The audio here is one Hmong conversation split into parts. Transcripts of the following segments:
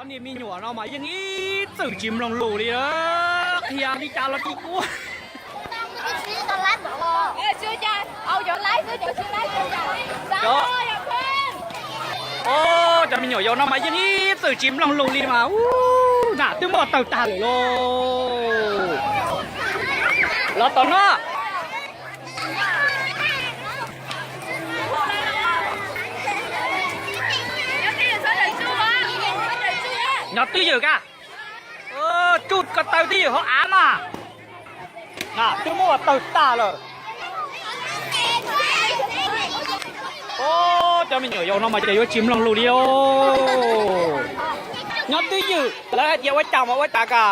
Cov niag me nyuam no mas yeej ib txwm tsis mloog lus li, qhia li cas los tsis kub. Cov me nyuam yaus no mas yeej ib txwm tsis mloog lus li mas, ub, nam twb muaj tawg tag lawm lauj. Los tom no. Nyob twj ywm ka. Tsuj ko taw twj ywm hauv av mas. Twb muab ua tawg tag lawm. Cov me nyuam yaus no mas ces yuav tsis mloog lus li os. Nyob twj ywm lawv hais tias ua cas mas ua cas ka.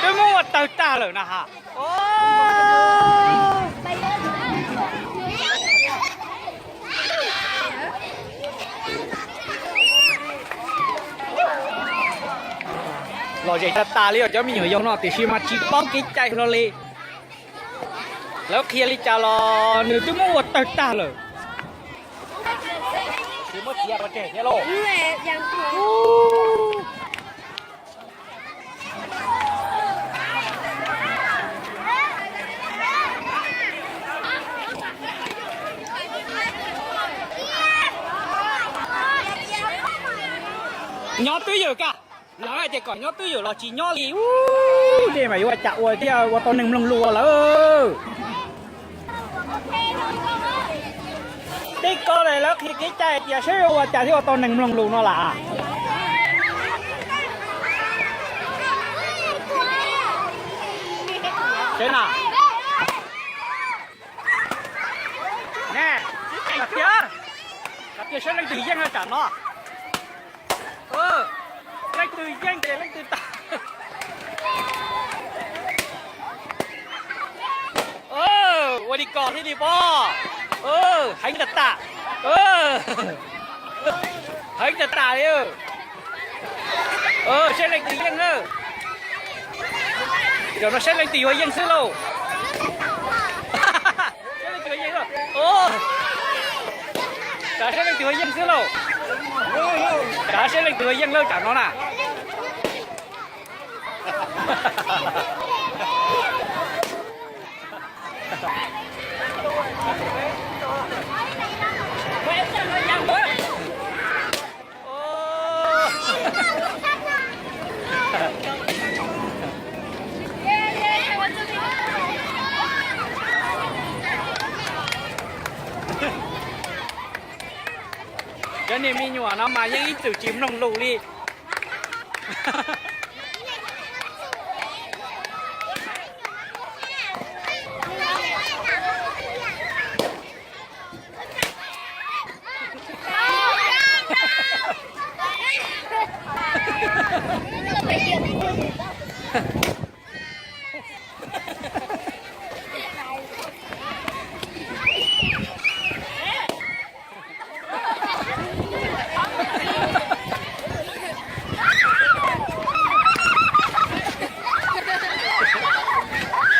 Twb muab ua tawg tag lawm na ha. Lom zem tas tas li os cov me nyuam yaus no tiam sis mas tsis paub kev cai hlo li. Lawv qhia li cas los nws twb muab ua tawg tag lawm. Nyob twj ywm ka. Lawv hais tias kom nyob twj ywm los tsis nyob li. Ub, dej mas yuav ua cas ua thiaj ua tau neeg mloog lus lawm. Tej ko lawv qhia kev cai tias saib ua cas thiaj ua tau neeg mloog lus no las. Seb na. Ne, tias, tias saib leej twg yeej tsam no. Leej twg yeej ces leej twg tag. Ua li ko thiaj li pob. Heev tas tas. Heev tas tas li. Saib leej twg yeej na. Zaum no saib leej twg yuav yeej xwb lauj. Saib leej twg yuav yeej lauj. Kav saib leej twg yuav yeej xwb lauj. Kav saib leej twg yuav yeej lauj tsam no na. Cov niag me nyuam no mas yeej ib txwm tsis mloog lus li.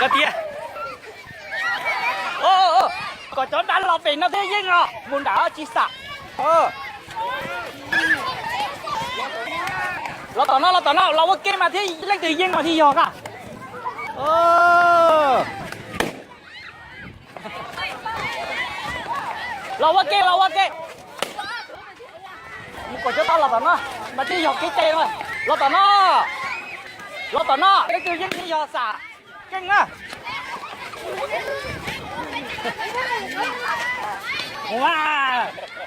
Koj tiag. Kom cov nrad los pem no thiaj yeej os, mus nram tsis xam. Los tom no, los tom no, los ua ke mas thiaj leej twg yeej mas thiaj yog ka. Los ua ke, los ua ke. Mus kom cov tau los tom no, mas thiaj yog kev cai no. Los tom no, los tom no, leej twg yeej thiaj yog xam keej na.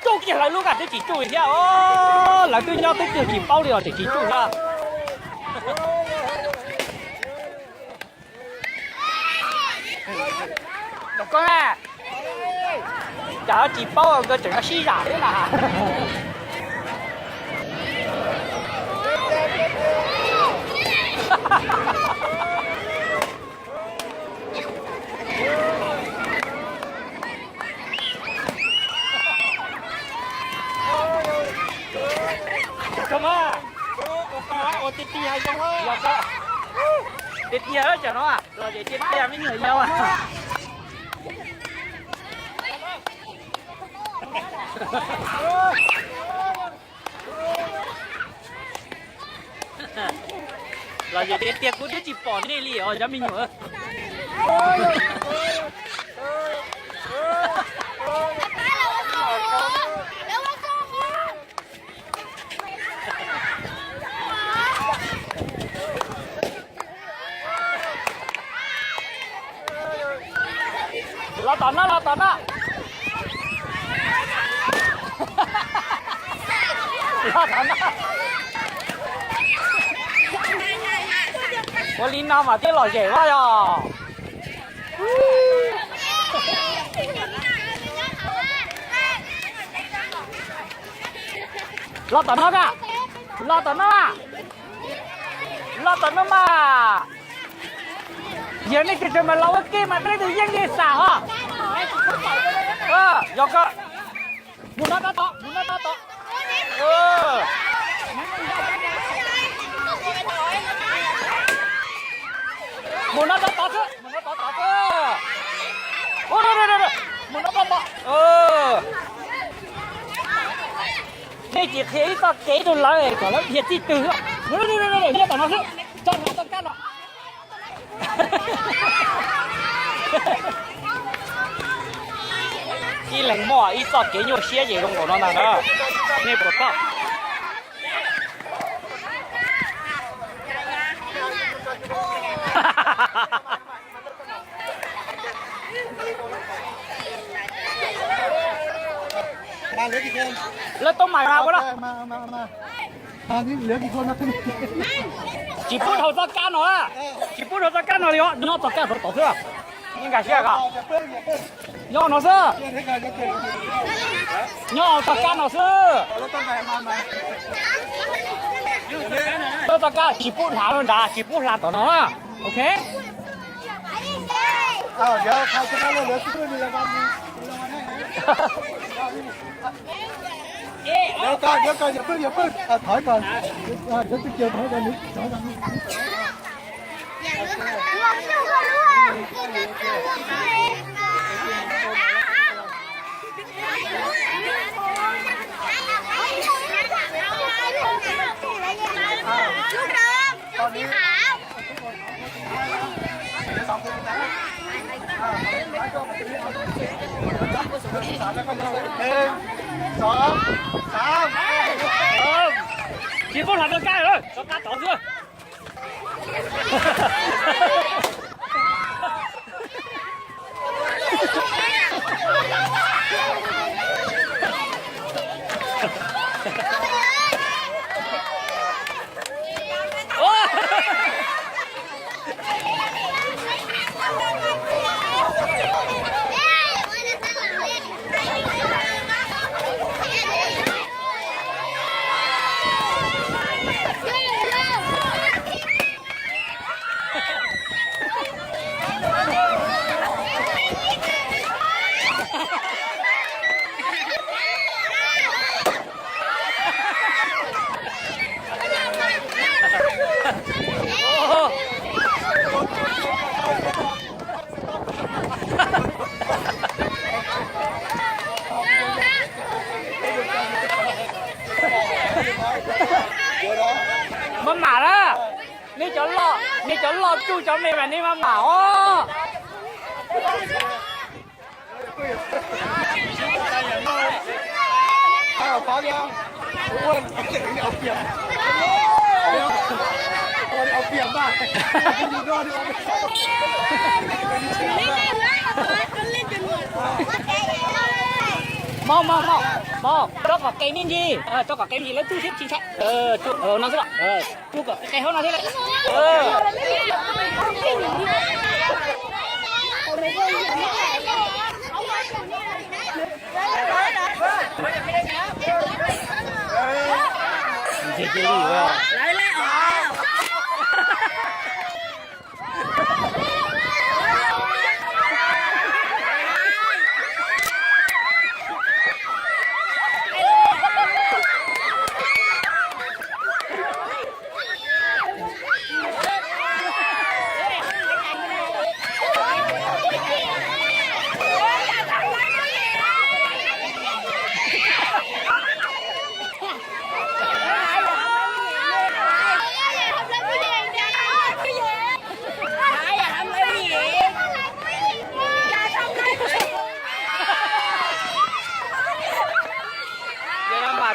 Tsuj kiag lawv lub ka twb tsis tsuj li thiab os, lawv twb nyob twb twg tsis paub li os, tseem tsis tsuj thiab. Koj na, cas tsis paub nkawd tseem sib zam thiab na. Tiag tiag, tiag tiag, tsam no los ces tiag tiag me nyuam yaus. Los yog tiag tiag kuv twb tsis pom nej li os cov me nyuam. Los tom no, los tom no. Los tom no. Ua li no mas thiaj lom zem vaj yog. Los tom no na. Los tom no na. Los tom no mas. Yog nej tsis tseem mas los ua ke mas peb tus yeej li xam ho. Yog ko. Mus no rau tod, mus no rau tod. Mus no rau tod xwb, mus no rau tod xwb. Mus no rau tod. Nej tsis qhia ib txoj kev rau lawv kom lawv dhia txij twg. Nyob tom no xwb, tso nrad txoj kab no. Ib leeg muaj ib txoj kev nyuaj siab ces zoo nkaus no ntag na. Nej puas paub? Lawv tau mais mas ua no. Tsis pub dhau txoj kab no, tsis pub dhau txoj kab no li os, nyob txoj kab saum tod xwb. Yeej nkag siab ko. Nyob no xwb. Nyob txoj kab no xwb. Nyob txoj kab tsis pub hla nrad, tsis pub hla tom no na. Ok. Tsis pub hla txoj kab, txoj kab tod xwb. Maj mam na, nej cov loj, nej cov loj tsuj cov me mas nej maj mam os. Mog, mog, mog, mog, rau kom qe me ntsis, rau kom qe me ntsis lawv tsuj thiab tsis ntshai. No xwb, tsuj kom qe hauv no thiab lawm.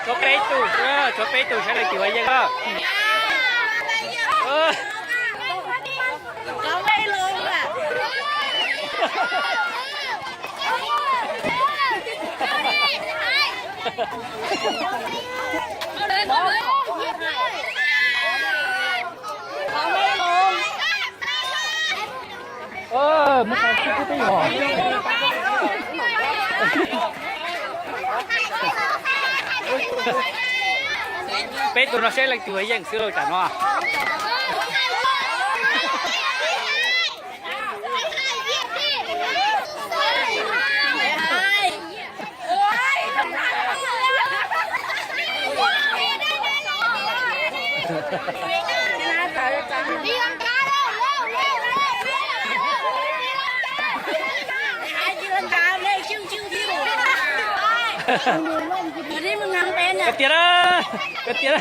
Tshuav peb tug, tshuav peb tug saib leej twg ua yeej os. Peb tug no saib leej twg ua yeej xwb lauj tam no. Koj tiag, koj tiag.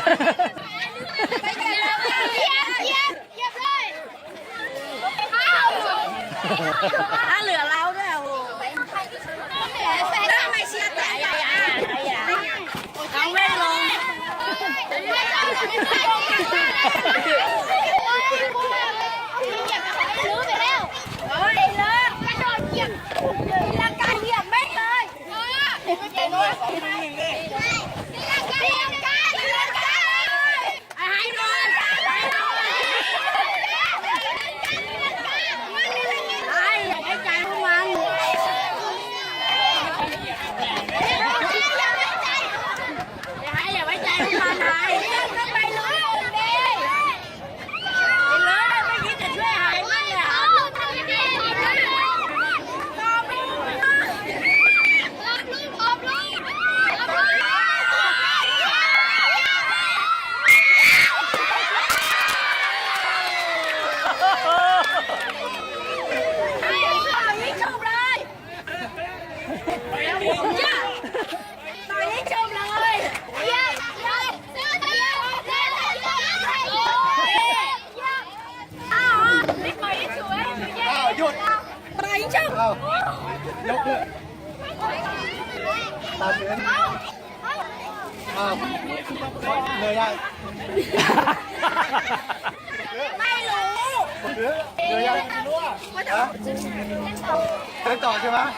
Test tos xwb mas,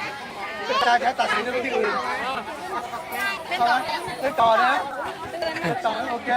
test tos xwb, test tos na, test tos ok.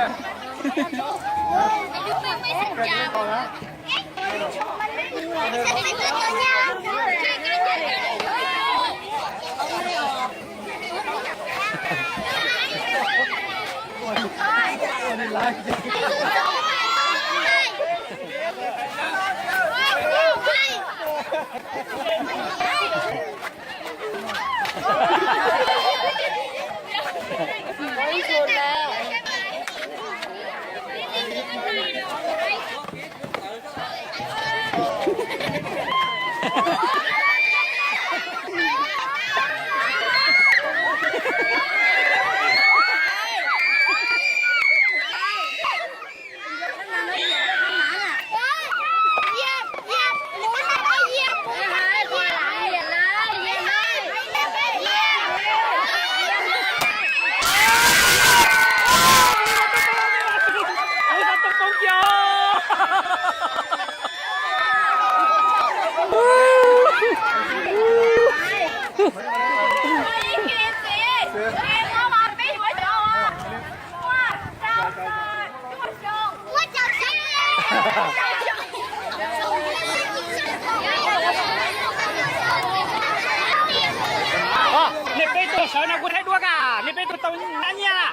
Nej peb tug sawv no kuv thaij duab kag, nej peb tug tau nab nyiaj.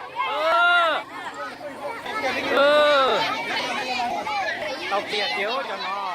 Tau tiag tiag cov no.